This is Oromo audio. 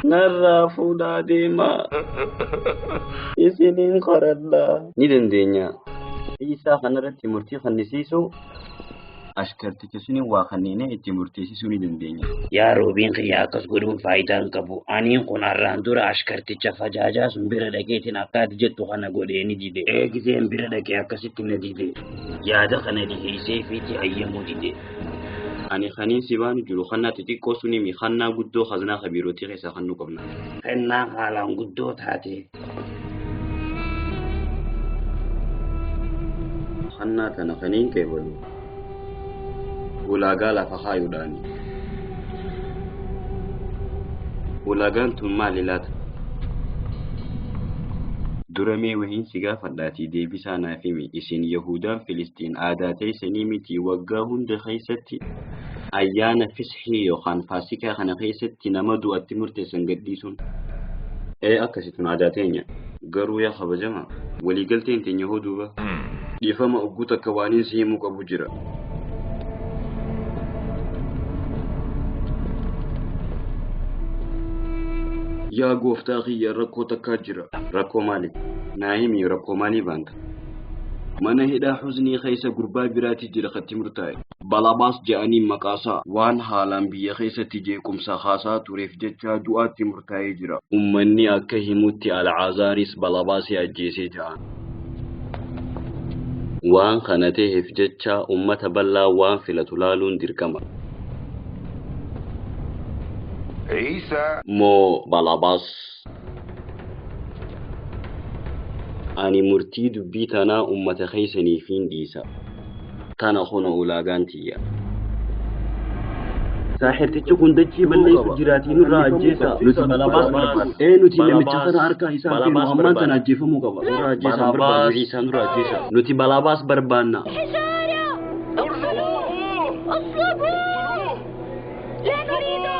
Narraa fuudhaa deemaa. Isiniin qoradhaa. Ni dandeenya. Isaa kanarratti murtii kennisiisu ashkarticha suni waa kanneenee itti murteessisuu ni dandeenya. Yaa roobiin kiyya akkas godhuun faayidaa hin qabu. Aniin kun har'aan dura ashkarticha fajaajaa sun bira dhaqeetiin akka ati jettu kana godhee ni dide. Eegiseen bira dhaqee akkasitti na dide. Yaada kana dhiheessee fiiti hayyamuu dide. Ani kaniin si baanu jiru kannaa xixiqqoo suni mi kannaa guddoo kaznaa kabiirootii keessaa kannuu qabna. Kennaa haalaan guddoo taate. Kannaa tana kaniin qeebalu. Ulaagaa lafa kaayuudhaani. Ulaagaan tun maali laata? Dura mee wahiin si gaafadhaatii deebisaa naaf himi. Isin Yahudaan Filistiin aadaa teessanii miti waggaa hunda keessatti ayyaana Fishii yookaan Faasikaa kana keessatti nama du'atti murteessan gadhiisuun. Ee akkasitun aadaa teenya. Garuu yaa kabajamaa waliigalteen teenya hoo duuba. Dhiifama ogguu takka waaniin si himuu qabu jira. Yaa gooftaa kiyya rakkoo takkaa jira. Rakkoo maali? Naa himi rakkoo maalii baanta? Mana hidhaa Huznii keessa gurbaa biraati jira katti murtaa'e. Balabaas je'anii maqaasaa waan haalaan biyya keessatti jeequmsa haasaa tureef jecha du'aatti murtaa'ee jira. Uummanni akka himutti Alcaazaaris Balabaasii ajjeesee jira. Waan kana ta'eef jecha uummata bal'aa waan filatu laaluun dirqama. Isa. Moo Balabaas. Ani murtii dubbii tanaa uummata keessaniif hin dhiisa. Tana kuna ulaagaan tiyya. Saaxirtichi kun dachii balleessu jiraatii nurraa ajjeesa. Nuti Balabaas barbaanna. Ee nuti namicha kana harka isaa feenu hammaan tana ajjeefamuu qaba. Nurraa ajjeesa barbaanna. Isaa nurraa ajjeesa. Nuti Balabaas barbaanna. حجارة! اقتلوه! اصلبوه! لا نريده!